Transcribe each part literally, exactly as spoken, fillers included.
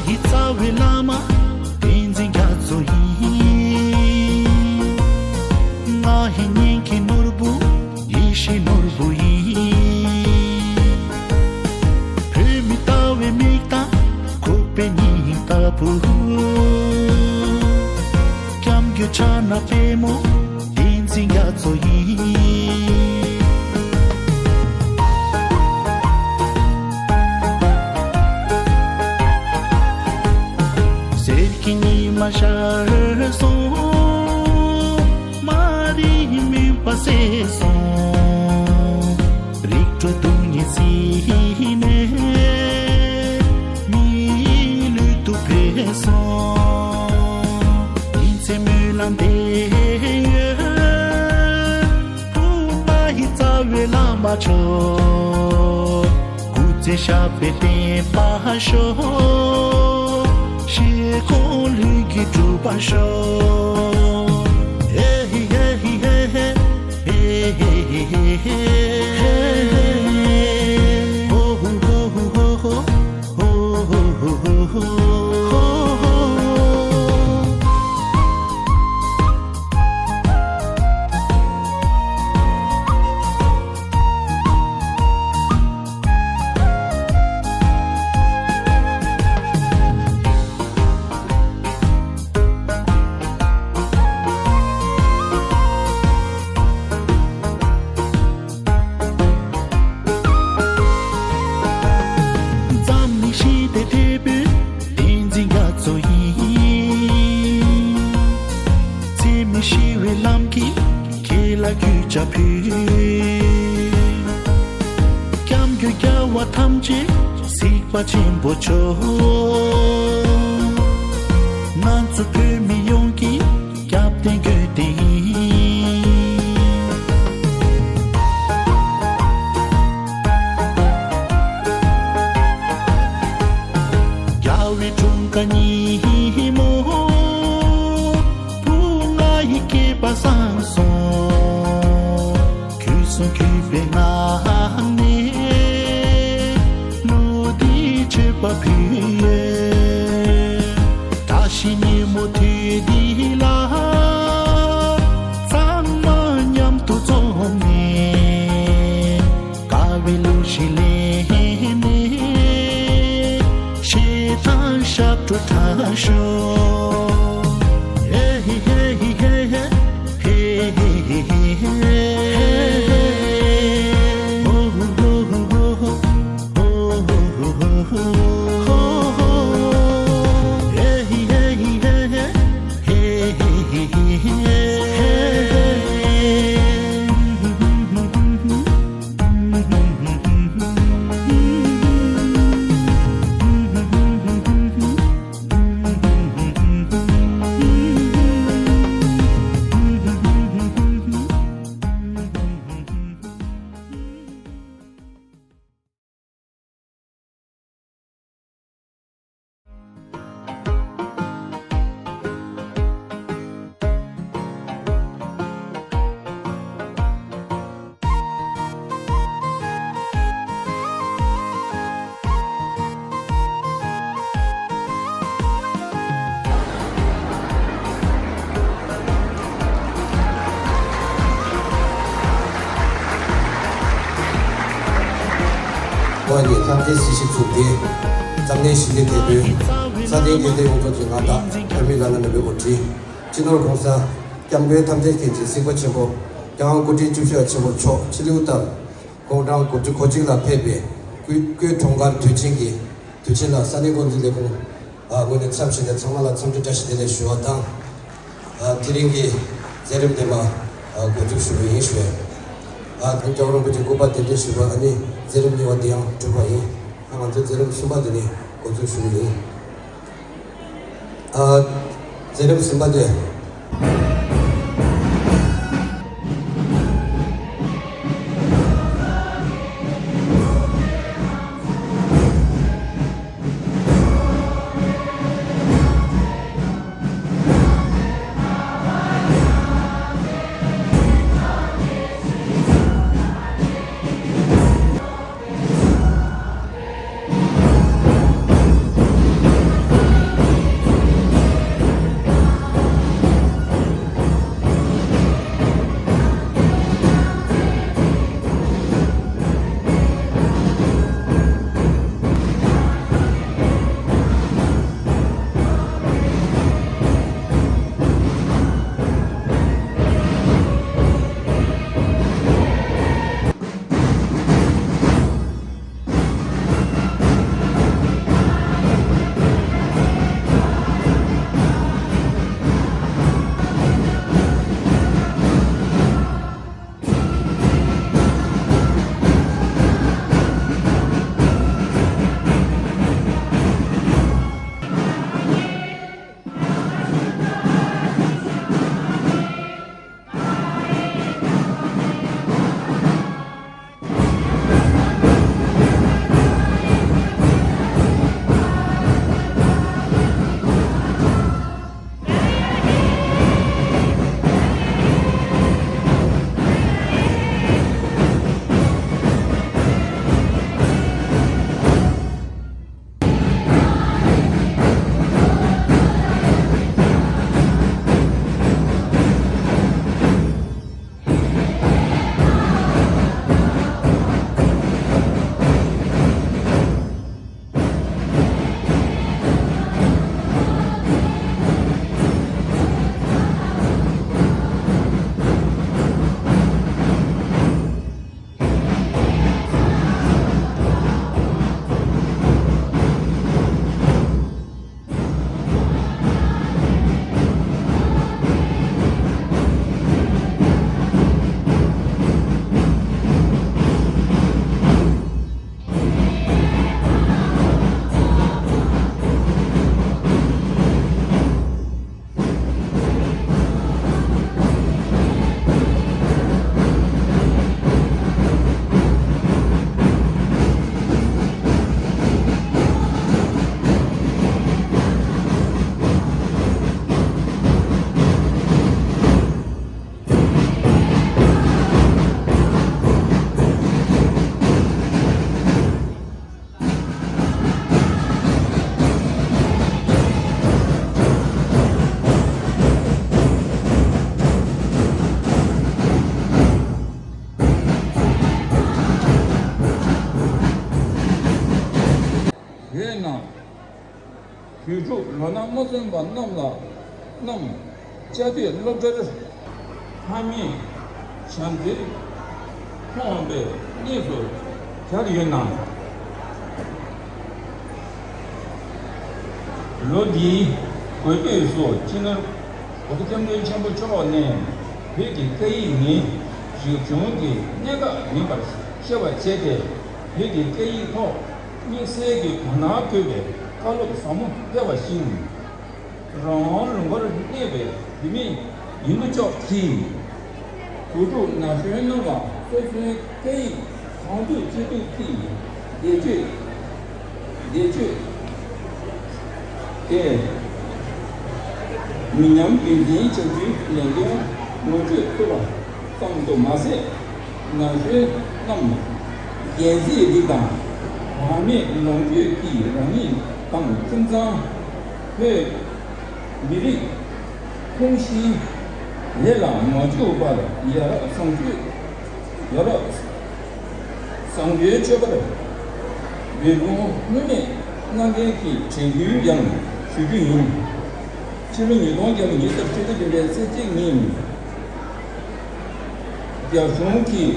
ཡི་རྩ་བའི་བླ་མ་བསྟན་འཛིན་རྒྱ་མཚོ་ཡིན། ང་ཡི་སྙིང་གི་ནོར་བུ་ཡེ་ཤེས་ནོར་བུ་ཡིན། བོད་མི་ལྟ་བའི་མིག་དང་ཁོག་པའི་སྙིང་ལྟ་བུ། སྐྱབས་མགོན་ཕྱག་ན་པདྨོ་བསྟན་འཛིན་རྒྱ་མཚོ་ཡིན། གསེར་གྱི་ཉི་མ་ཤར་སོང་། མ་རིག་མུན་པ་སེལ་སོང་། རིག་འཕྲོད་སྡུག་བསྔལ་སིལ་ནས། མིའི་ལུས་དུ་འཕེལ་སོང་། ཉིན་མཚན་སྨོན་ལམ་འདེབས་ཡོད། བུ་ང་ཡི་རྩ་བའི་བླ་མ་མཆོག་སྐུ་ཚེ་ཞབས་པད་བརྟན་པར་ཤོག་ཤེལ་སྒོང་ལྷུན་གྱིས་གྲུབ་པར་ཤོག་ཧེ་ཧི་ཧེ་ཧི་ཧེ་ཧེ། འཛམ་གླིང་ཞི་བདེའི་དེད་དཔོན་བསྟན་འཛིན་རྒྱ་མཚོ་ཡིན། འཚེ་མེད་ཞི་བའི་ལམ་གྱི་ཁྱེད་ལ་གུས་ཕྱག་ཕུལ། སྐྱབས་མགོན་རྒྱལ་བ་ཐམས་ཅད་གཟིགས་པ་ཆེན་པོ་མཆོག་ང་ཚོ་བོད་མི་ཡོངས་ཀྱི་སྐྱབས་རྟེན་མགོན་བསྟེན་ཡིན། རྒྱལ་བའི་འཁྲུངས་སྐར་ཉིན་མོ། བུ་ང་ཡི་སྐྱེས་པ་བཟང་སོང་། གུས་སུ་གུས་པའི་ངང་ནས། ལོ་འདིའི་མཆོད་པ་ཕུལ་ཡོད། བཀྲ་ཤིས་ཉིན་མོ་དུས་འདི་ལ། ཚང་མ་མཉམ་དུ་འཛོམས་ནས། དགའ་བའི་གླུ་ཞིག་ལེན་ནས། བྱེ་ཐང་ཞབས་བྲོ་འཁྲབ་ཤོག་ཧེ་ཧི་ཧེ་ཧི་ཧེ་ཧེ། ཁོང་གིས་ཐམས་ཅད་སྲིད་ཞིའི་གཙུག་རྒྱན། འཛམ་གླིང་ཞི་བདེའི་དེད་དཔོན། ས་སྟེང་རྒྱལ་བསྟན་ཡོངས་རྫོགས་ཀྱི་མངའ་བདག་བོད་མི་ལ་ན་མེད་པའི་དབུ་ཁྲིད། སྤྱི་ནོར་༸གོང་ས་༸སྐྱབས་མགོན་ཐམས་ཅད་མཁྱེན་ཅིང་གཟིགས་པ་ཆེན་པོ་༸སྐྱབས་མགོན་སྐུ་ཕྲེང་བཅུ་བཞི་པ་ཆེན་པོ་མཆོག་ཕྱི་ལུགས་ལྟར། དགུང་གྲངས་དགུ་བཅུ་གོ་གཅིག་ལ་ཕེབས་པའི་སྐུའི་སྐུའི་འཁྲུངས་སྐར་དུས་ཆེན་གྱི་དུས་ཆེན་ལ་ས་གནས་འགོ་འཛིན་ལས་ཁུངས་ངོས་ནས་འཚམས་ཞུས་ཏེ་ཚང་མ་ལ་འཚམས་འདྲི་བཀྲ་ཤིས་བདེ་ལེགས་ཞུ་བ་དང་། དེ་རིང་གི་མཛད་རིམ་དེ་མ་འགོ་འཛུགས་ཞུ་གི་ཡིན་ཞུ། ཨ་ཁོང་རྒྱལ་བ་རིན་པོ་ཆེ་སྐུ་པར་གདན་འདྲེན་ཞུས་པ་ཨ་ནི་མཛད་རིམ་གཉིས་པ་དེ་ཡང་གྲུབ་པ་ཡིན། ཨ་ང་ཚོའི་མཛད་རིམ་གསུམ་པ་དེ་ནི་འགོ་འཛུགས་ཞུ་གི་ཡིན། ཨ་མཛད་རིམ་གསུམ་པ་དེ། བོད་ཕྲུག་ལོ་ན་མ་སོན་པ་རྣམས་ལ་རྣམས་བཅའ་སྡོད་སློབ་གྲྭར་ཕ་མས་བྱམས་བརྩེར་མཐོང་བའི་གནས་སུ་གྱར་ཡོད་ན། ལོ་འདིའི་དགོས་འདོད་སོགས་སྤྱི་ནོར་༸གོང་ས་༸སྐྱབས་མགོན་ཆེན་པོ་མཆོག་ནས་བོད་ཀྱི་སྐད་ཡིག་ནི་རིག་གཞུང་གི་གནད་འགག་ཡིན་པར་ཤེས་པ་བྱས་ཏེ། བོད་ཀྱི་སྐད་ཡིག་ཐོག་དམིགས་བསལ་གྱི་དོ་སྣང་དགོས་པའི་བཀའ་སློབ་ཟབ་མོ་སྤེལ་བ་བཞིན། རང་དབང་ལུང་པར་གནས་པའི་བོད་མི་ཡིན་མི་ཅོག་གིས། བོད་ཕྲུག་ན་གཞོན་རྣམས་ལ་སོ་སོའི་སྐད་ཡིག་གང་ཐུབ་ཅི་ཐུབ་ཀྱིས་བེད་སྤྱོད་བེད་སྤྱོད་དེ་མི་ཉམས་རྒྱུན་འཛིན་བྱ་རྒྱུའི་ལས་འགན་ངོ་སྤྲོད་ཐུབ་པ་ཙམ་དུ་མ་ཟད། ན་གཞོན་རྣམས་རྒྱལ་སྲིད་རིགས་དང་བག་མེད་ལོངས་སྤྱོད་ཀྱིས་རང་ཉིད་དང་ཁྱིམ་ཚང་། བོད་མི་རིགས་ཕུང་ཤིང་ལས་ལ་མ་འཇུག་པར་ཡ་རབས་བཟང་སྤྱོད་ཡ་རབས་བཟང་སྤྱོད་སྤྱོད་པར་འབད་འབུངས་དངོས་གནས་གནང་མཁན་གྱི་དྲན་སྐུལ་ཡང་ཞུ་རྒྱུ་ཡིན། ཕྱི་ལོ་ཉིས་སྟོང་ཉི་ཤུ་རྩ་གཅིག་ལོའི་ཚེས་གཅིག་ཉིན། རྒྱ་གཞུང་གིས་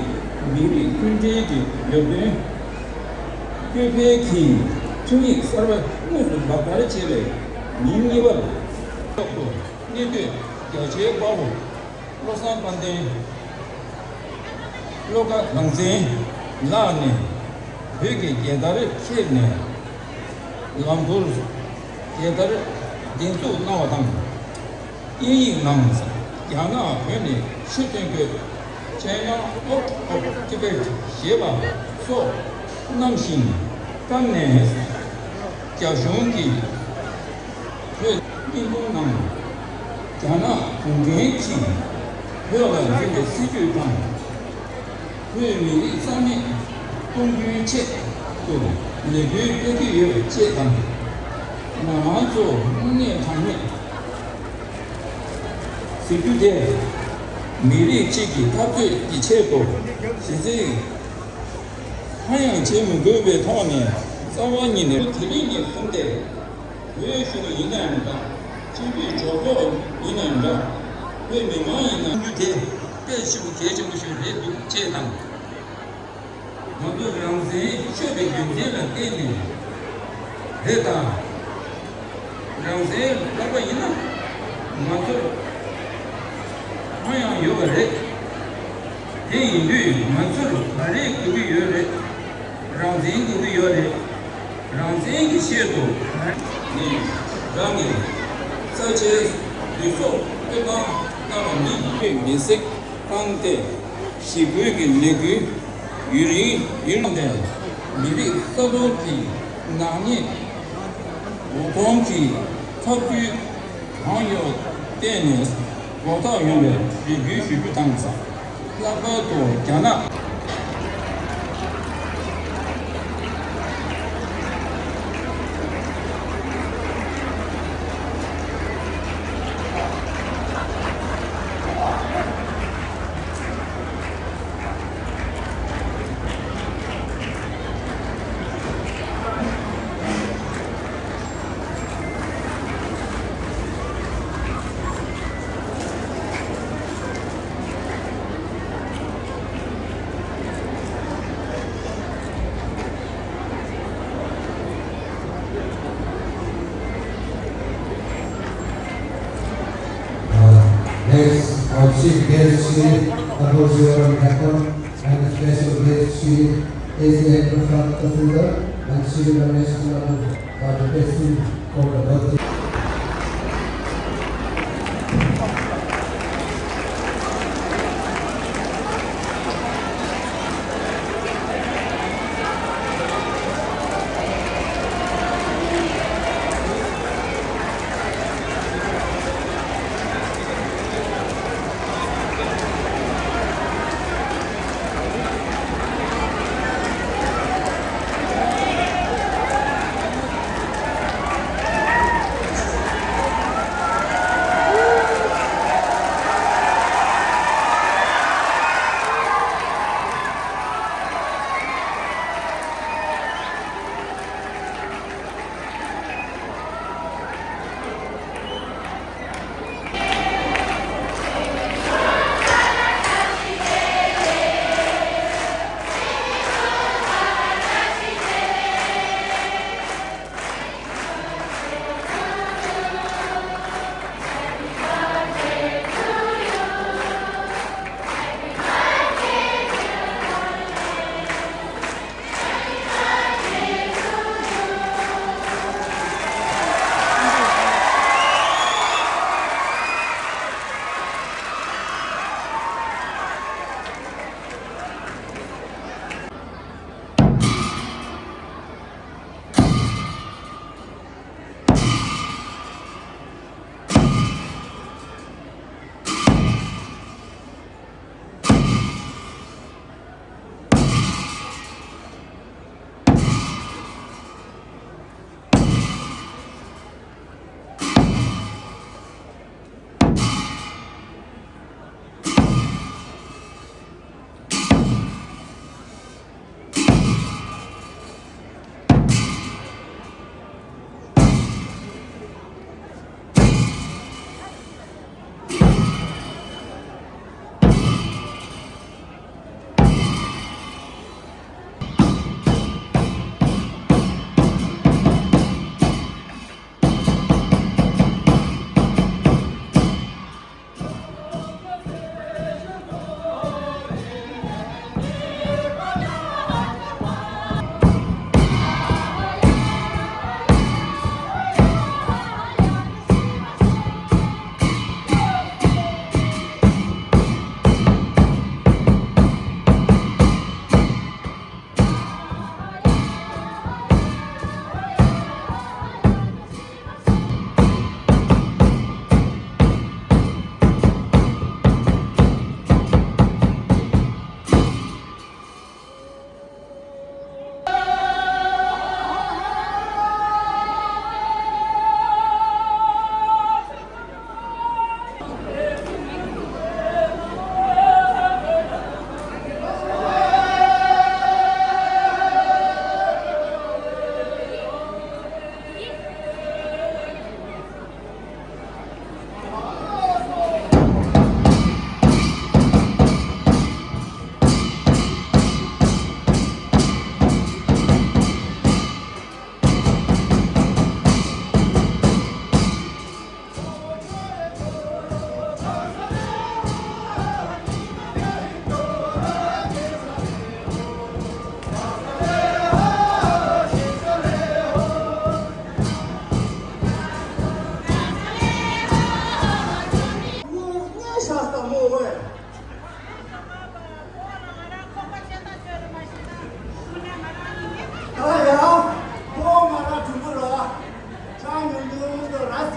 མི་རིགས་མཐུན་སྒྲིལ་གྱི་ལས་དོན་སྐུལ་སྤེལ་གྱི་ཁྲིམས་ཡིག་གསར་པ་དངོས་སུ་ལག་བསྟར་བྱས་པའི་ཉིན་གཉིས་པར། ཐོག་ཏུ་གནས་སྡོད་རྒྱ་ཆེའི་དཔའ་བོ་བློ་བཟང་དཔལ་ལྡན། བློ་དགའ་རང་བཙན་ལགས་ནས་བོད་ཀྱི་རྒྱལ་དར་འཁྱེར་ནས་ལམ་བུར་རྒྱལ་དར་འདེགས་འཛུགས་གནང་བ་དང་། དབྱིན་ཡིག་ནང་རྒྱ་ནག་བོད་ནས་ཕྱིར་ཐོན་དགོས། China out of Tibet ཞེས་པ་སོགས་གནང་ཞིང་། གཏམ་ནས་རྒྱ་གཞུང་གིས་བོད་སྙིང་ཁུང་ནང་རྒྱ་ནག་གུང་ཁྲན་གྱིས་བོད་ལ་འཛིན་པའི་སྲིད་བྱུས་དང་། བོད་མི་རིགས་རྩ་མེད་གཏོང་རྒྱུའི་ཆེད་དུ་ལས་འགུལ་སྤེལ་གྱི་ཡོད་ཅེས་དང་། ང་རང་ཚོ་དངོས་གནས་དྲང་གནས་ཟེར་རྒྱུ་དེ། མི་རིགས་གཅིག་གི་འཐབ་རྩོད་ཀྱི་ཆེད་དུ་གཞི་རྩའི་ཧ་ཡང་བྱེད་མི་དགོས་པའི་ཐོག་ནས་རྩ་བ་ཉིད་ནས་དེ་རིང་ནས་བཟུང་སྟེ། བོད་གཞུང་ཡིན་ན་ཡང་འདྲ། སྤྱི་འཐུས་གྲོས་ཚོགས་ཡིན་ན་ཡང་འདྲ། བོད་མི་མང་ཡིན་ན་རྒྱུ་དེ་དཔེ་ཆེན་པོ་གལ་ཆེན་པོ་ཞིག་རེད་འདུག་ཅེས་དང་། ང་ཚོ་རང་བཙན་ཤོད་པའི་རྒྱུ་མཚན་ལ་བརྟེན་ནས་རེད་དང་། རང་བཙན་ལབ་པ་ཡིན་ན་ང་ཚོར་ཧ་ཡང་ཡོད་པ་རེད། དེ་ཡིན་དུས་ང་ཚོར་ག་རེ་དགོས་ཀྱི་ཡོད་རེད། རང་བཙན་དགོས་ཀྱི་ཡོད་རེད། རང་བཙན་གྱི་ཆེད་དུ་ནས་རང་གི་རྩ་ཆེའི་ལུས་སྲོག་སྤེལ་གཏོང་གནང་བ་ནི་མི་སེར་བཏང་སྟེ་ཞི་རྒོལ་གྱི་ལས་འགུལ་ཡུན་རིང་ཡུན་རིང་ནས་མི་རིགས་ས་ཐོག་གི་ནག་ཉེས་འོག་གཏོང་གི་ཐབས་ཇུས་གང་ཡོད་བསྟན་ནས་འགོག་ཐབས་ཡོང་བའི་རེ་སྐུལ་ཞུ་རྒྱུ་དང་། ལྷག་པར་དུ་རྒྱ་ནག Uh, next, our chief guest, Shri Abhijit Thakur, and special guest, Shri S J Prasad Tasildar, and Shri Ramesh Kumar, uh, requesting for the birthday.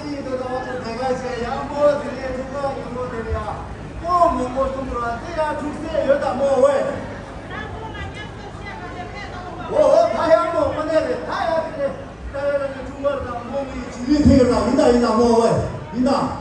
ཡིན་དུ་དང་དུ་དེ་ག་བྱས་ཡང་མོ་དེ་ནས་ཐུག་ག་ཉིན་མོ་དེ་ལ་ཡང་ཀོ་མོ་མོ་གསུམ་ར་དེ་ཡང་ཐུག་སེ་ཡོད་དང་མོ་ཝེ། འོ་ཧོ་ད་ཡང་མོ་མ་ནས་རེད། ད་ཡང་དེ་ནས་ད་ཡང་ནས་ཐུག་པར་དང་མོ་མི་ཇི་ལི་ཐེ་ར་ཡིན་ད་ཡིན་ད་མོ་ཝེ་ཡིན་ད་མོ། ད་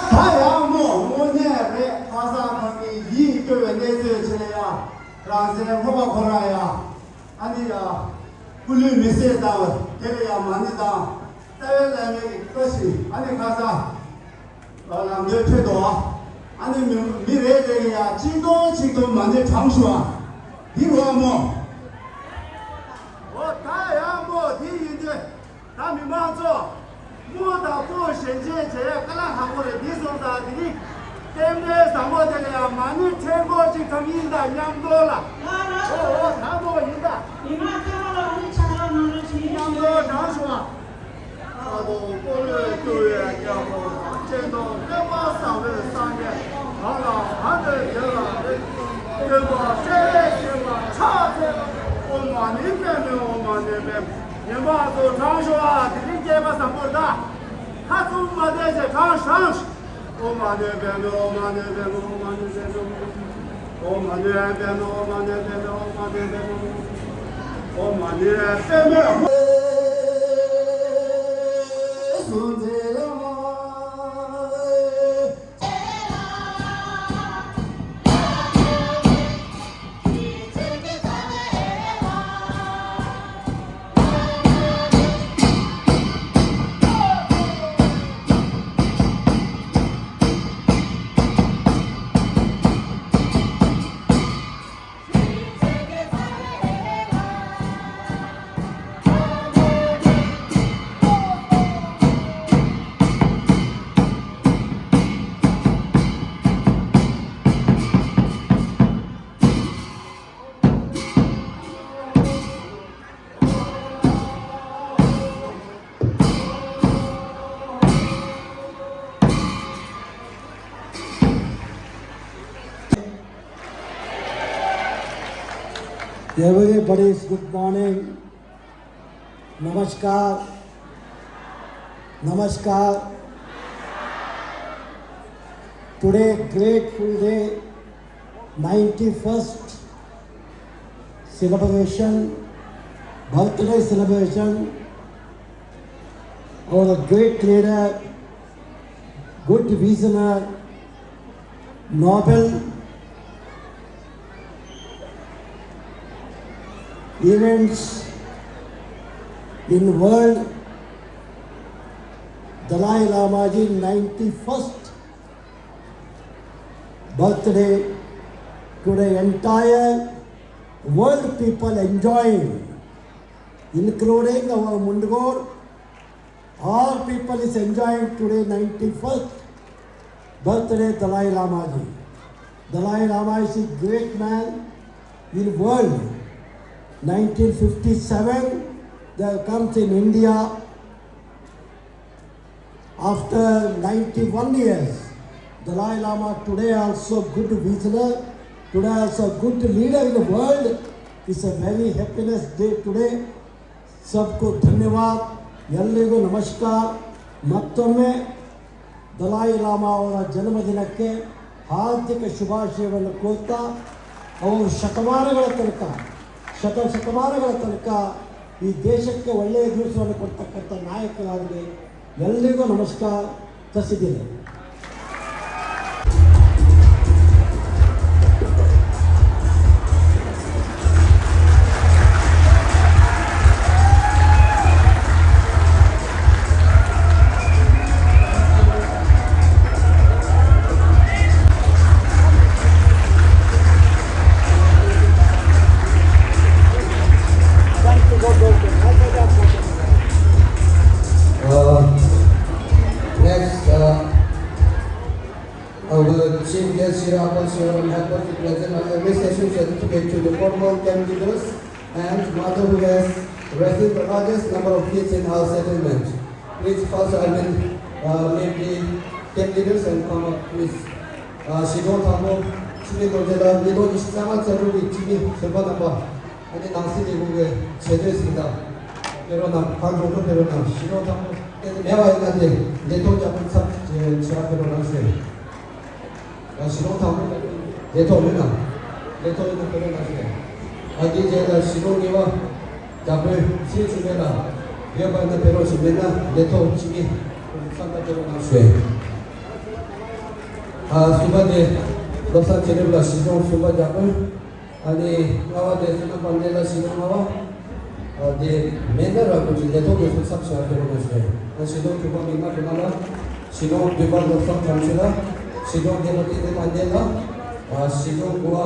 ད་ཡང་མོ་དངོས་གནས་རེད། ཁ་སང་ཁ་མི་ཡིད་སྐྱོ་བའི་གནས་ཚུལ་ཆེ་ལ་ཡ། རང་སེམས་ལྷོད་པ་ཁོ་རང་ཡ། ཨ་ནི་ཡ། སྐུ་ལུས་མི་གསལ་དང་དེ་ལ་ཡ་མ་ཎི་དང་རྩ་བའི་བླ་མའི་བཀའ་བཞིན་ཨ་ནི་ཁ་སང་ལམ་སྟོན་ཁྲོད་དུ་ཨ་ནི་མི་མི་རེ་རེ་ཡ་གཅིག་ཏུ་གཅིག་ཏུ་མ་ཎི་བགྲངས་ཤོག་འདི་རུ་ཨ་མོ། འོ་ད་ཡ་མོ་འདི་ཡིན་དུས། ད་མི་མང་ཚོ། རྨོ་དང་ཕོ་ཞལ་མཇལ་བྱེད་ཡ་དཀའ་ལས་ཁག་པོ་རེད། འདི་སོང་ཙང་འདི་ནི་ལྟད་མོའི་བཟང་པོ་དེ་ལ་ཡང་མ་ཎི་ཕྲེང་སྐོར་ཅིག་གཏོང་གི་ཡིན་ད་མཉམ་དུ་ལ། ཨོ་ཨོ་ད་མོ་ཡིན་ད། མི་མང་ཚང་མ་ལ་ཨ་ནི་ཕྱག་རོགས་གནང་རོགས་བྱེད། མཉམ་དུ་བགྲངས་ཤོག་ཨ། ལྟ་དང་སྤོ་ལོས་བཏུལ་བའི་རྒྱལ་པོ་དང་། སྤྱན་དང་སྤེན་པ་བཟང་པོའི་སངས་རྒྱས། བར་ལ་བར་དུ་རྒྱལ་ལ་རིང་། སྟོན་པ་སྤྲེལ་ལས་བྱེད་པ་ཕྱག་འཚལ་ལོ། ཨོཾ་མ་ཎི་པདྨེ་ཧཱུྃ། ཨོཾ་མ་ཎི་པདྨེ་ཧཱུྃ། ཉན་པ་ཚོ་བགྲངས་ཤོག་ཨ། དེ་རིང་སྐལ་པ་བཟང་པོ་རེད་ད། ཁ་བཙུམ་མ་བསྡད་བྱས་བགྲངས་བགྲངས། ཨོཾ་མ་ཎི་པདྨེ་ཧཱུྃ། ཨོཾ་མ་ཎི་པདྨེ་ཧཱུྃ། ཨོཾ་མ་ཎི་པདྨེ་ཧཱུྃ། ཨོཾ་མ་ཎི་པདྨེ་ཧཱུྃ། ཨོཾ་མ་ཎི་པདྨེ་ཧཱུྃ། ཨོཾ་མ་ཎི་པདྨེ་ཧཱུྃ། Everybody's good morning. Namaskar. Namaskar. Today, grateful day, ninety-first celebration, birthday celebration, our great leader, good visionary, noble events in world, Dalai Lama ji ninety-first birthday today, entire world people enjoying, including our Mundgod. All people is enjoying today ninety-first birthday Dalai Lama ji. Dalai Lama is a great man in world. nineteen fifty-seven, they comes in India. After ninety-one years, Dalai Lama today also good visionary, today also good leader in the world. It's a very happiness day today. सबको धन्यवाद, ಎಲ್ಲರಿಗೂ ನಮಸ್ಕಾರ. ಮತ್ತೊಮ್ಮೆ Dalai llama ಅವರ ಜನ್ಮದಿನಕ್ಕೆ ಹಾರ್ದಿಕ ಶುಭಾಶಯವನ್ನು ಕೋರ್ತಾ, ಅವರು ಶತಮಾನಗಳ ತನಕ, ಶತ ಶತಮಾನಗಳ ತನಕ ಈ ದೇಶಕ್ಕೆ ಒಳ್ಳೆಯ ದಿವಸವನ್ನು ಕೊಡ್ತಕ್ಕಂಥ ನಾಯಕರಾಗಲಿ. ಎಲ್ಲರಿಗೂ ನಮಸ್ಕಾರ. ತಸಿದಿಲ್ಲ. Chairman help us to present our appreciation certificate to the former camp leaders and mother who has raised the largest number of kids in our settlement. Please, first I will, uh, make the camp leaders and come up, please. Uh, གཞིས་གྲོང་དང་པོ་འཆི་མེད་རྡོ་རྗེ་ལགས་ཉིས་སྟོང་ཉི་ཤུ་རྩ་ལྔ་ཚེས་དྲུག་གི་སྤྱི་མི་ཟུར་པ་རྣམ་པ། ཨ་ནི་ནང་སྲིད་ལས་ཁུངས་ཀྱི་ཆེས་མཐོའི་གཟེངས་རྟགས་ཕེབས་རོགས་གནང་། གང་མགྱོགས་པོ་ཕེབས་རོགས་གནང་། གཞིས་གྲོང་དང་པོ་དེ་ཚོ་མེད་པ་ཡིན་ན་དེ་ལས་ཐོག་རྒྱག་པའི་ཚབ་བྱེད་ཕེབས་རོགས་གནང་ཞུ། ཨ་གཞིས་གྲོང་དང་པོ་ལས་ཐོག་ཡོད་ན་ལས་ཐོག་ཡོད་ན་ཕེབས་རོགས་གནང་ཞུ། ཨ་དེའི་རྗེས་ལ་གཞིས་གྲོང་གཉིས་པ་རྒྱ་བོད་ཚེས་བཅུ་མེད་ལ་ཡོད་པ་ཡིན་ན་ཕེབས་རོགས་ཞུ། མེད་ན་ལས་ཐོག་སྤྱི་མི་ཚབ་ལ་ཕེབས་རོགས་གནང་ཞུ། ཨ་གསུམ་པ་དེ་བློ་བཟང་ཆོས་སྒྲོན་ལགས་གཞིས་གྲོང་གསུམ་པ་རྒྱ་བོད། ཨ་ནི་ལྔ་པ་དེ་བསོད་ནམས་དཔལ་ལྡན་ལགས་གཞིས་གྲོང་ལྔ་པ། ཨ་དེ་མེད་ན་ར་ཀུན་གྱི་ལས་ཐོག་དེ་ཚོ་ཚབ་བྱས་ཕེབས་རོགས་གནང་ཞུ། ཨ་གཞིས་གྲོང་དྲུག་པ་མིག་དམར་སྒྲོལ་མ་ལགས། གཞིས་གྲོང་བདུན་པ་བློ་བཟང་དྲག་ཤོས་ལགས། གཞིས་གྲོང་བརྒྱད་པ་བསྟན་འཛིན་དཔལ་ལྡན་ལགས། ཨ་གཞིས་གྲོང་དགུ་པ།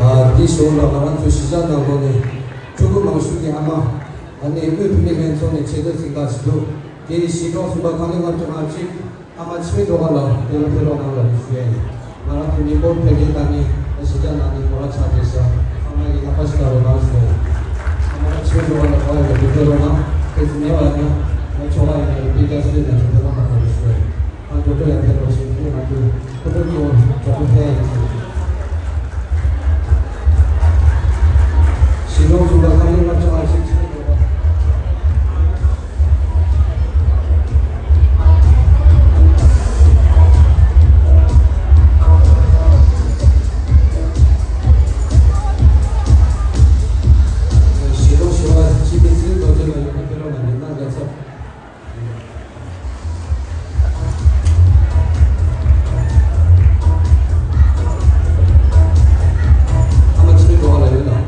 ཨ་འདི་ཞོར་ལ་ང་རང་ཚོའི་གཞིས་ཆགས་ནང་ལོགས་ནས་ཕྲུ་གུ་མང་ཤོས་ཀྱི་ཨ་མ། ཨ་ནི་དབུས་བུད་མེད་ལྷན་ཚོགས་ནས་ཆེད་དོན་གཟེངས་རྟགས་ཞིག་འདུག་དེ་གཞིས་གྲོང་གསུམ་པ་ཁང་ལས་ལྔ་བཅུ་ང་གཅིག་ཨ་མ་འཆི་མེད་སྒྲོལ་དཀར་ལགས་དེ་ལ་ཕེབས་རོགས་གནང་ལ་ཞུ་ཡ་ཡིན། ང་རང་ཚོ་མི་འབོར་འཕེལ་རྒྱས་བཏང་ནས་གཞིས་ཆགས་ནང་ནས་མོ་ར་ཆགས་བསྡད་ཤག་ཚང་མ་གིས་ལག་པ་ཞིག་བརྡབ་རོགས་གནང་ཞུ་ཡ་ཡིན། ཨ་མ་འཆི་མེད་སྒྲོལ་དཀར་ལགས་ག་པར་ཡོད་པ་དེ་ཕེབས་རོགས་གནང་། གལ་སྲིད་མེད་པ་ཡིན་ན་ང་ཆོ་ག་ཡིན་ན་ཡང་དཔེ་རྒྱ་སྲིད་ནས་ཕེབས་རོགས་གནང་ལ་ཞུ་ཡ་ཡིན། ང་ཇོ་ཇོ་ཡང་ཕེབས་རོགས་ཞུ་ཡིན། ང་ཚོའི་ཕུ་ཕུ་ཚོ་ཇོ་ཇོ་ཕེབས་ཡིན། གཞིས་གྲོང་གསུམ་པ་ཁང་ལས་ལྔ་བཅུ་ང་གཅིག་ཕྱིན་འགྲོ་བ། གཞིས་གྲོང་བཞི་པ་སྤྱི་མི་ཚེ་རིང་རྡོ་རྗེ་ལགས་ཡོད་ན་ཕེབས་རོགས་གནང་། མེད་ན་ལས་ཚབ། ཨ་མ་འཆི་མེད་སྒྲོལ་དཀར་ལགས་ཡོད་ན།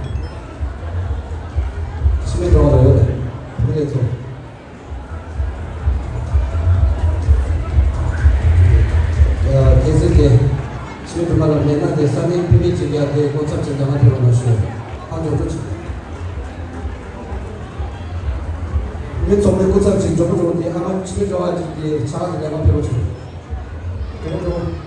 འཆི་མེད་སྒྲོལ་དཀར་ལགས་ཡོད་ན། མི་ལས་ཚོ། ཡ་གལ་སྲིད་དེ་འཆི་མེད་སྒྲོལ་དཀར་ལགས་མེད་ན་དེ་ས་གནས་བུད་མེད་ཅིག་ཡ་དེ་སྐུ་ཚབ་ཅིག་ལ་ང་ཕེབས་རོགས་གནང་ཞུ། ཧ་འཇོག་འགྲོ་ཅིག་མི་ཚོགས་མི་སྐུ་ཚབ་ཅིག་འགྲོ་འགྲོ་དེ་ཨ་མ་འཆི་མེད་སྒྲོལ་དཀར་ཅིག་དེ་ཕྱག་ཅིག་ལས་ང་ཕེབས་རོགས་ཅིག་འགྲོ་འགྲོ།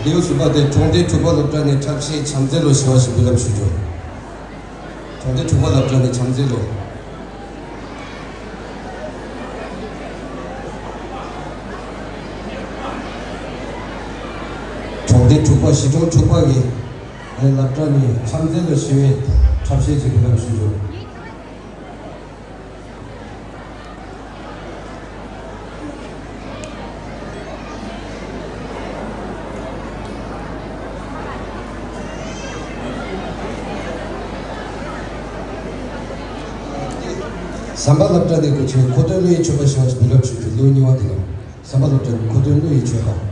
ལེའུ་གསུམ་པ་དེ་གྲོང་སྡེ་དྲུག་པ་སློབ་གྲྭ་ནས་འཁྲབ་གཞས་བྱམས་བརྩེ་ལོ་ཞེས་པ་ཞིག་འབུལ་ལམ་ཞུ་རྒྱུ། གྲོང་སྡེ་དྲུག་པ་སློབ་གྲྭ་ནས་བྱམས་བརྩེ་ལོ། གྲོང་སྡེ་དྲུག་པ་གཞིས་གྲོང་དྲུག་པ་གི་སློབ་གྲྭ་ནས་བྱམས་བརྩེ་ལོ་ཞེས་པའི་འཁྲབ་གཞས་ཅིག་འབུལ་ལམ་ཞུ་རྒྱུ། ཟམ་པ་སློབ་གྲྭ་ནས་འགོ་བྱས་མཁོ་སྟོན་བློ་ཡི་མཆོད་པ་ཞེས་པ་ཞིག་འབུལ་ལམ་ཞུ་རྒྱུ། ལེའུ་གཉིས་པ་དེ་ལ་ཟམ་པ་སློབ་གྲྭ་ནས་མཁོ་སྟོན་བློ་ཡི་མཆོད་པ།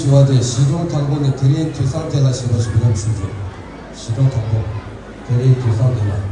ཞུ་བ་དེ་གཞིས་གྲོང་དང་པོ་ནས་དེ་རིང་དུས་བཟང་དེ་ལ་ཞེས་པ་ཞུ་རོགས་ཞུ་རྒྱུ། གཞིས་གྲོང་དང་པོ། དེ་རིང་དུས་བཟང་དེ་ལ།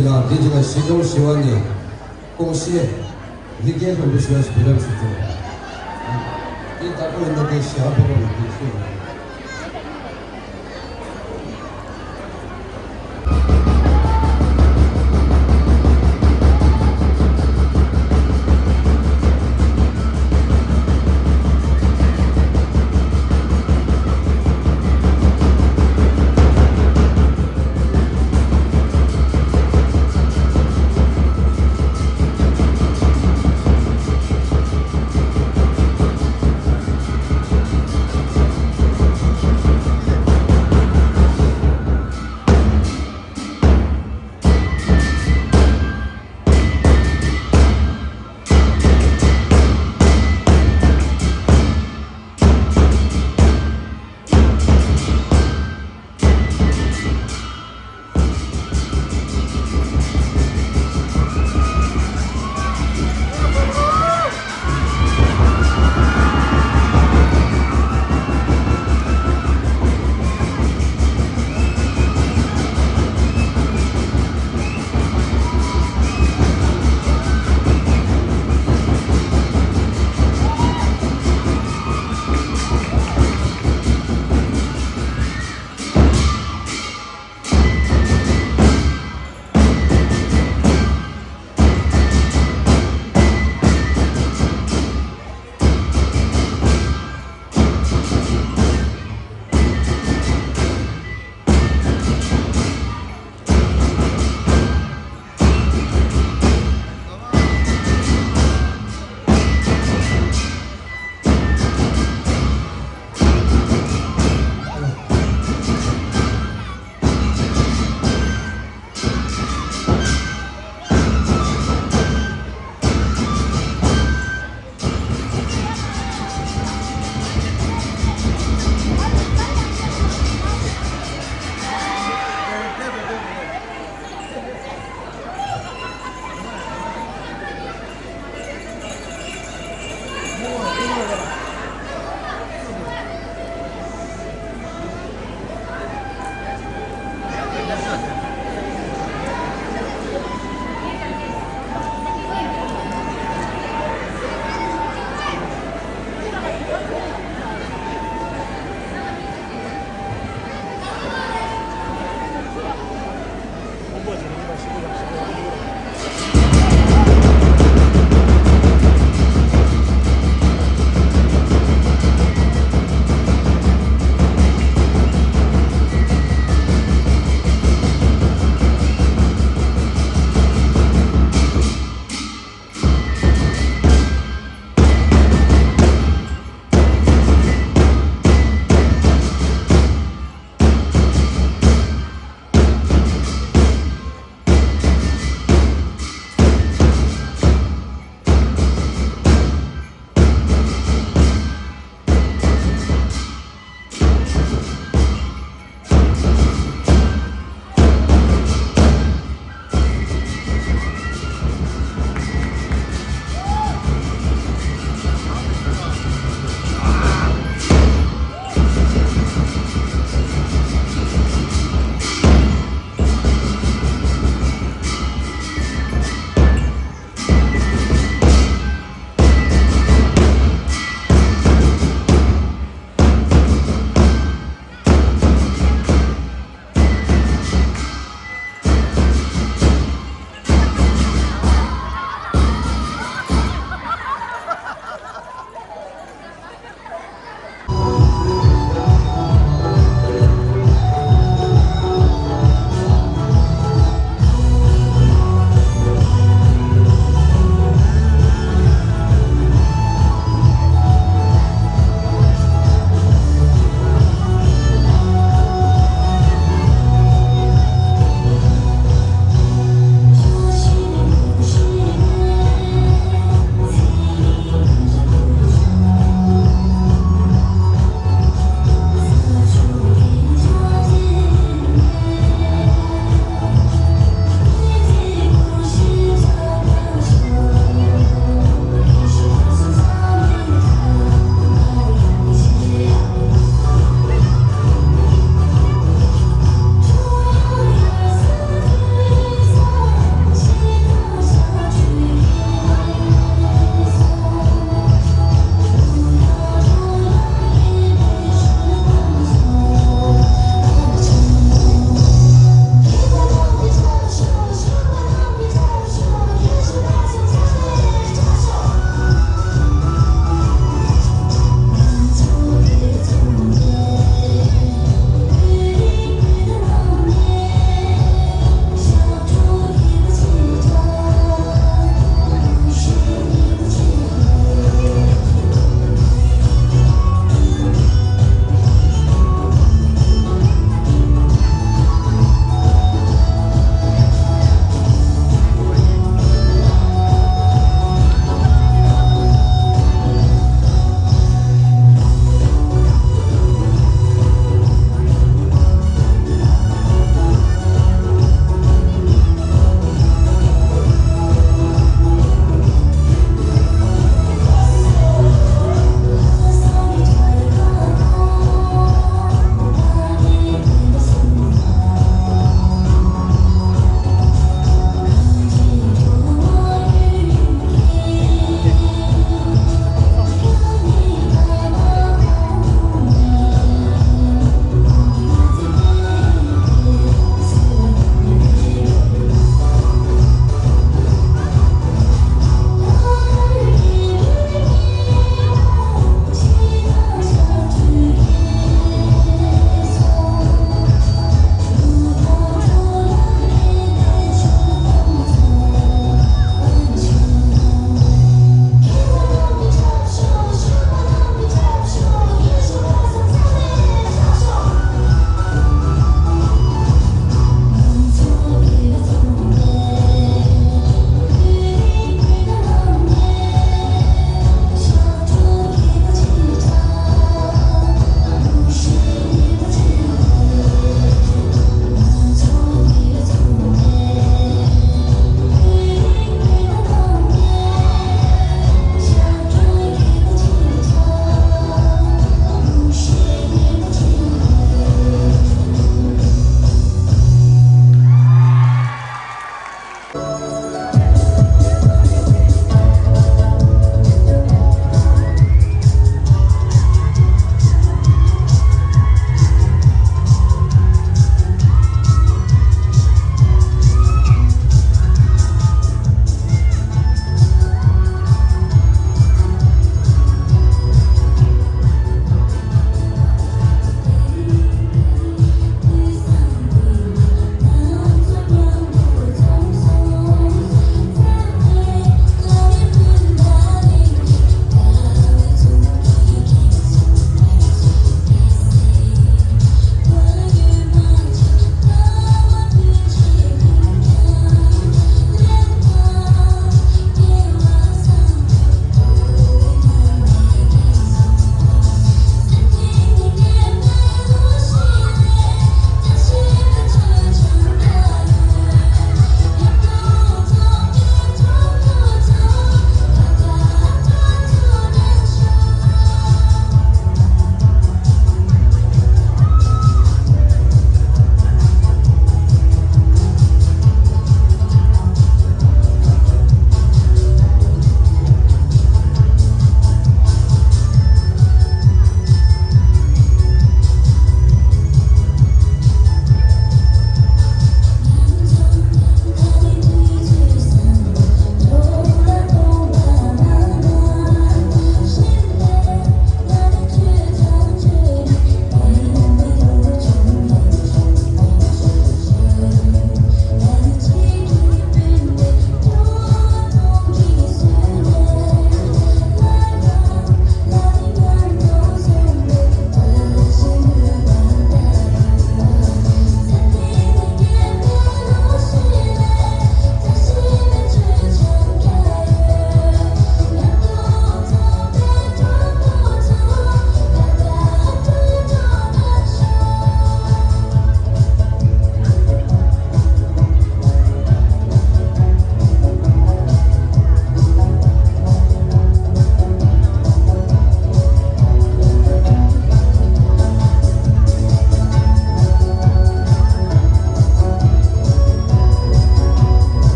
ལ་དེ་རྗེས་ལ་གཞིས་གྲོང་བཞི་པ་ནས་ཀོང་ཤེ་རི་རྒྱལ་ལྷུན་པོ་ཞེས་པའི་ལམ་ཞིག་བྱུང་། དེ་ལྟ་བུ་ཡིན་ན་དེ་ཞྭ་ཕོར་པ་ལ་དེ་ཤེས།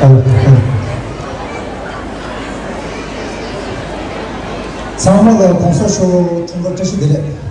ཚང་མ་ལ་གོང་ས་མཆོག་འཁྲུངས་སྐར་བཀྲ་ཤིས་བདེ་ལེགས།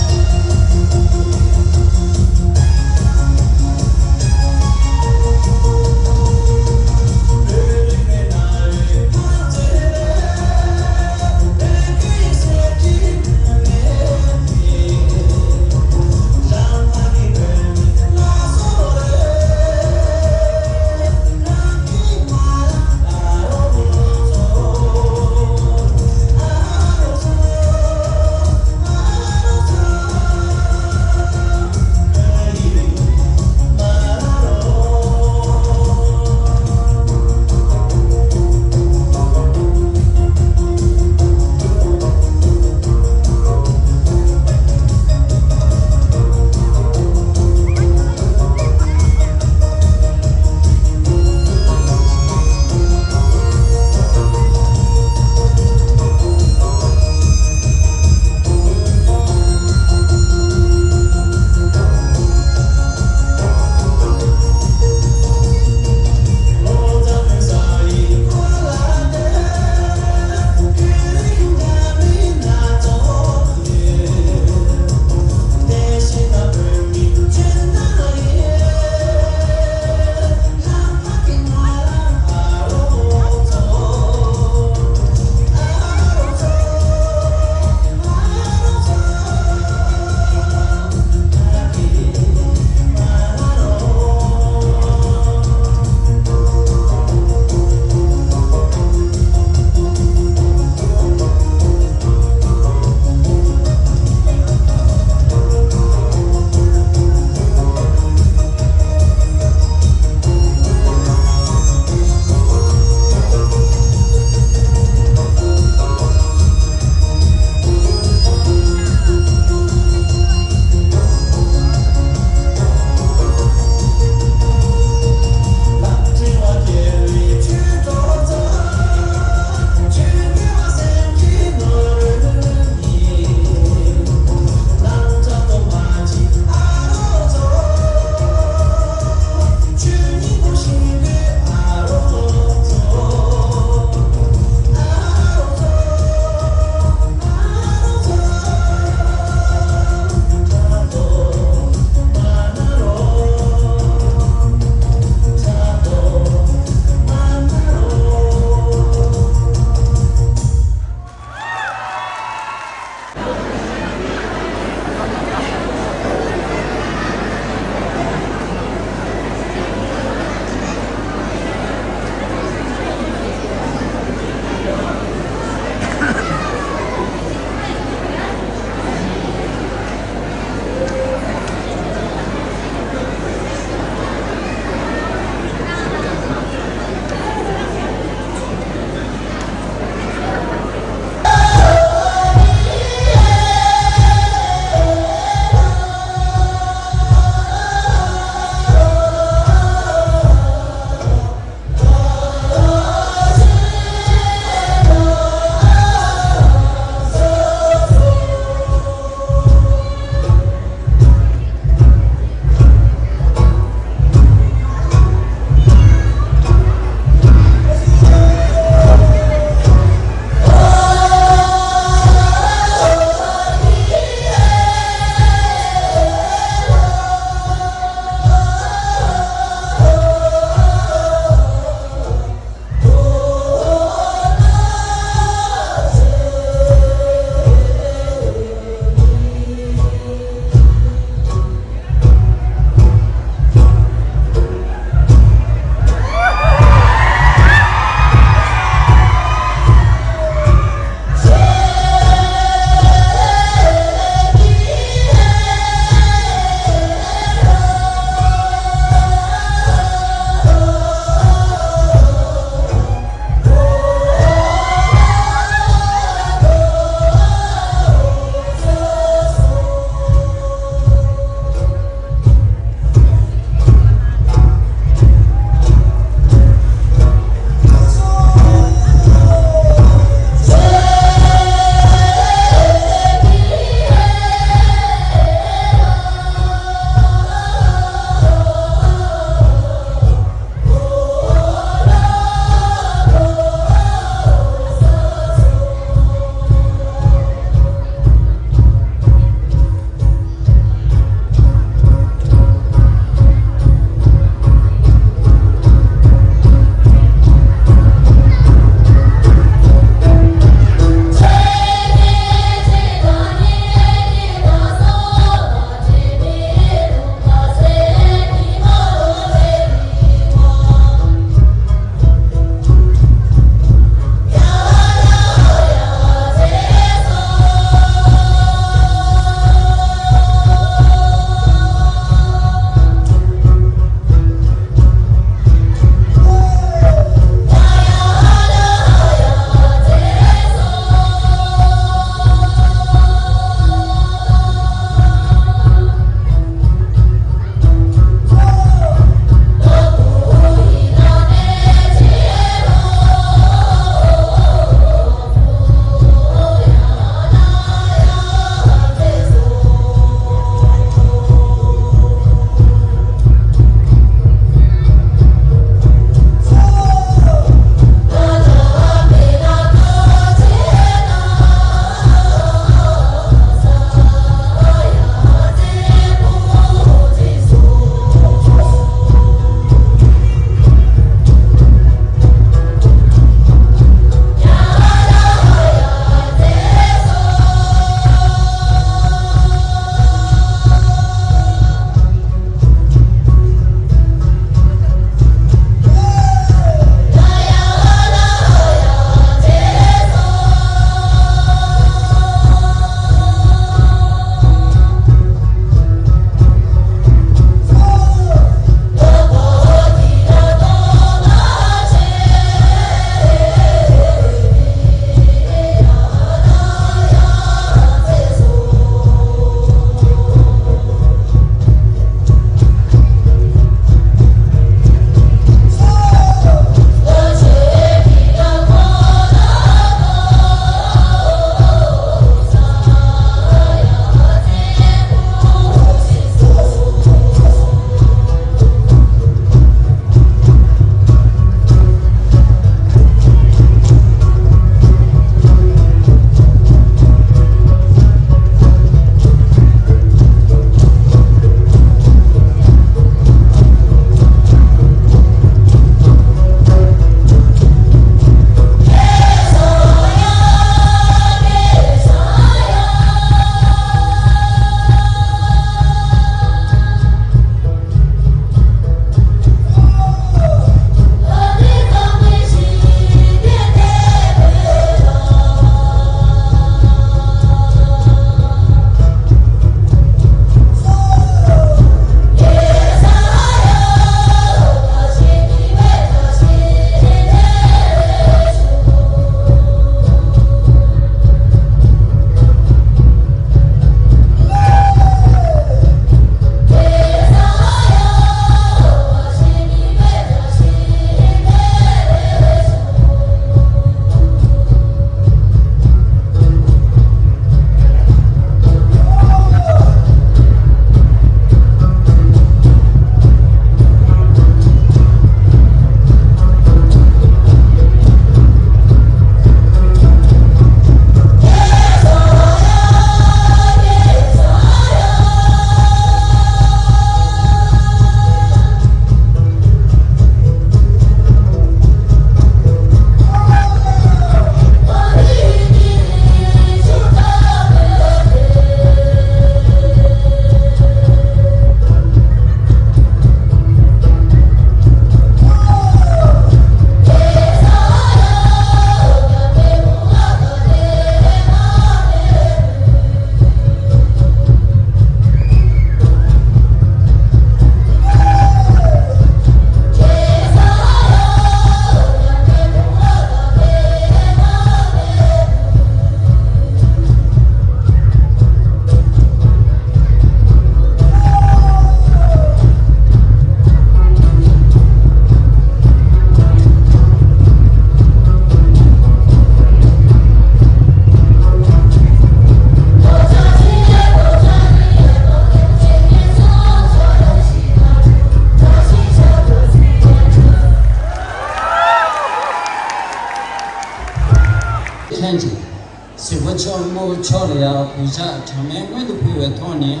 མཆོག་ལ་ཡང་གུས་ཕྱག་གྲངས་མེད་སྔོན་དུ་ཕུལ་བའི་ཐོག་ནས།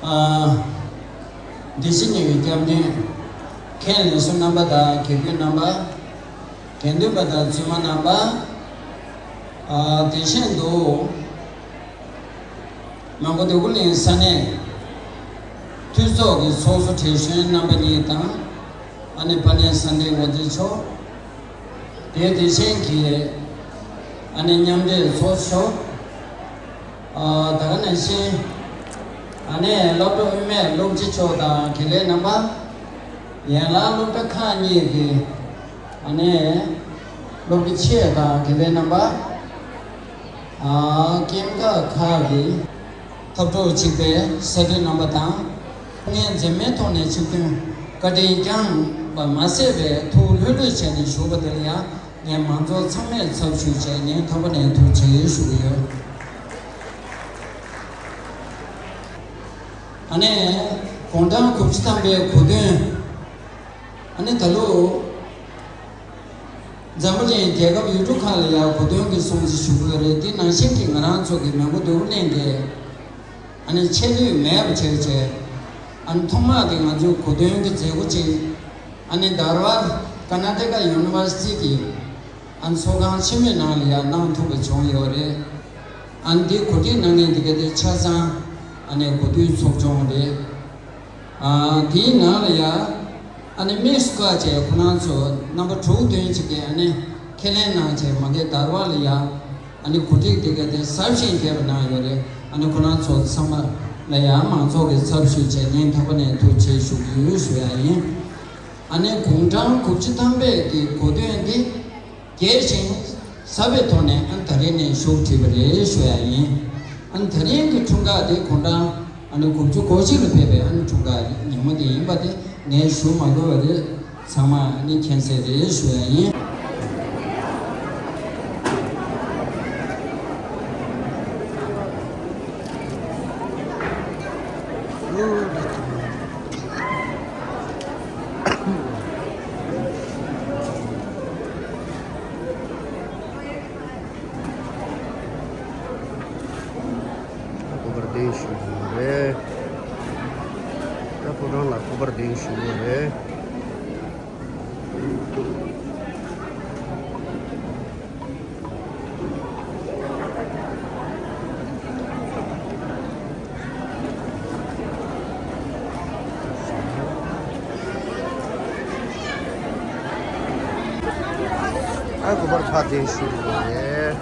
ཨ། བདེ་སྐྱིད་གཉིས་ཀྱི་སྐྱབས་མགོན་མཁན་ལས་ཟུར་རྣམ་པ་དང་དགེ་བསྐོས་རྣམ་པ། དགེ་འདུན་པ་དང་བཙུན་མ་རྣམ་པ། ཨ། དེ་བཞིན་དུ་མོན་གྷོ་འདོད་རྒུ་གླིང་ས་གནས་འཐུས་ཚོགས་ཀྱི་ཚོགས་གཙོ་གྲས་གཞོན་རྣམ་པ་གཉིས་དང་། ཨ་ནི་དཔལ་ལྡན་ས་འདིའི་འགོ་འཛིན་མཆོག་དེ་དེ་བཞིན་གྱི་ཨ་ནི་མཉམ་འབྲེལ་ཚོགས་གཙོ། ཨ། ད་ག་ནང་བཞིན་ཨ་ནི་སློབ་གྲྭ་དབུ་མའི་སློབ་སྤྱི་མཆོག་དང་དགེ་ལས་རྣམ་པ། ཡན་ལག་སློབ་གྲྭ་ཁག་གཉིས་ཀྱི་ཨ་ནི་སློབ་དགེ་ཆེ་དང་དགེ་ལས་རྣམ་པ། ཨ། སྐྱེས་སྐར་ཁག་གི་འཐབ་གྲོགས་གཅིག་པའི་ས་འཐུས་རྣམ་པ་དང་། ངས་འཛེམ་མེད་ཐོག་ནས་ཆིབས་ཐོན་བཀའ་དྲིན་བསྐྱངས་པ་མ་ཟད་པའི་ཐུགས་ལྷོད་ལྷོད་བྱས་ནས་ཞུགས་པ་དེ་ལ་ཡང་ངས་མང་ཚོགས་ཚང་མའི་ཚབ་ཞུས་བྱས་སྙིང་ཐག་པ་ནས་ཐུགས་རྗེ་ཆེ་ཞུ་གི་ཡོད། ཨ་ནི་དགུང་གྲངས་དགུ་བཅུ་ཐམ་པའི་གོ་སྟོན། ཨ་ནི་ད་ལོ་འཛམ་བུ་གླིང་རྒྱལ་ཁབ་ཡུལ་གྲུ་ཁག་ལ་ཡང་གོ་སྟོན་གྱི་སྲུང་བརྩི་ཞུ་གི་ཡོད་རེད། དེ་ནང་བཞིན་གྱི་ང་རང་ཚོ་གི་མོན་གྷོ་འདོད་རྒུ་གླིང་གི་ཨ་ནི་ཆད་ལུས་མེད་པ་བྱས་བྱས། ཨ་ནི་ཐོག་མ་དེ་ང་ཚོའི་གོ་སྟོན་གྱི་མཛད་སྒོ་ཅིག་ཨ་ནི་དར་བར་ཀར་ནཱ་ཊ་ཀ་ཡུ་ནི་ཝར་སི་ཊི་གི་ཨ་ནི་ཚོགས་ཁང་ཆེན་མོའི་ནང་ལ་ཡང་གནང་ཐུབ་པ་བྱུང་ཡོད་རེད། ཨ་ནི་དེ་གོ་སྒྲིག་གནང་མཁན་དེ་ག་དེ་ཆ་ཚང་ཨ་ནི་གོ་སྟོན་ཚོགས་ཆུང་རེད། ཨ། དེའི་ནང་ལ་ཡ་ཨ་ནི་མིས་ཀ་བཅས་ཁོ་རང་ཚོ་རྣམ་པ་དྲུག་བདུན་ཅིག་གིས་ཨ་ནི་ཁས་ལེན་གནང་བྱས་མ་གི་དར་བ་ལ་ཡ་ཨ་ནི་གོ་སྒྲིག་དེ་ག་དེ་གཟབ་ཞིང་རྒྱས་པ་གནང་ཡོད་རེད། ཨ་ནི་ཁོ་རང་ཚོ་ཚང་མ་ལ་ཡ་མང་ཚོགས་ཀྱི་ཚབ་ཞུས་བྱས་སྙིང་ཐག་པ་ནས་ཐུགས་རྗེ་ཆེ་ཞུ་གི་ཡོད་ཞུ་ཡ་ཡིན། ཨ་ནི་དགུང་གྲངས་དགུ་བཅུ་ཐམ་པའི་གི་གོ་སྟོན་འདི། རྒྱས་ཤིང་ཟབ་པའི་ཐོག་ནས་ཨ་ནི་ད་རེས་ནས་ཤོག་བྲིས་པ་རེད་ཞུ་ཡ་ཡིན། ཨ་ནི་ད་རིང་གི་འཁྲུངས་སྐར་དེ་དགུང་གྲངས་ཨ་ནི་དགུ་བཅུ་གོ་གཅིག་ལ་ཕེབས་པའི་ཨ་ནི་འཁྲུངས་སྐར་ཉིན་མོ་དེ་ཡིན་པ་དེ་ངས་ཞུ་མ་དགོས་པ་རེད། ཚང་མ་ཨ་ནི་མཁྱེན་གསལ་རེད་ཞུ་ཡ་ཡིན། སྐུ་པར་དེ་ཞུ་དགོས་རེད། ད་ཕོ་བྲང་ལ་སྐུ་པར་དེ་ཞུ་དགོས་རེད། ཨ་སྐུ་པར་ཕ་དེ་ཞུ་དགོས་རེད།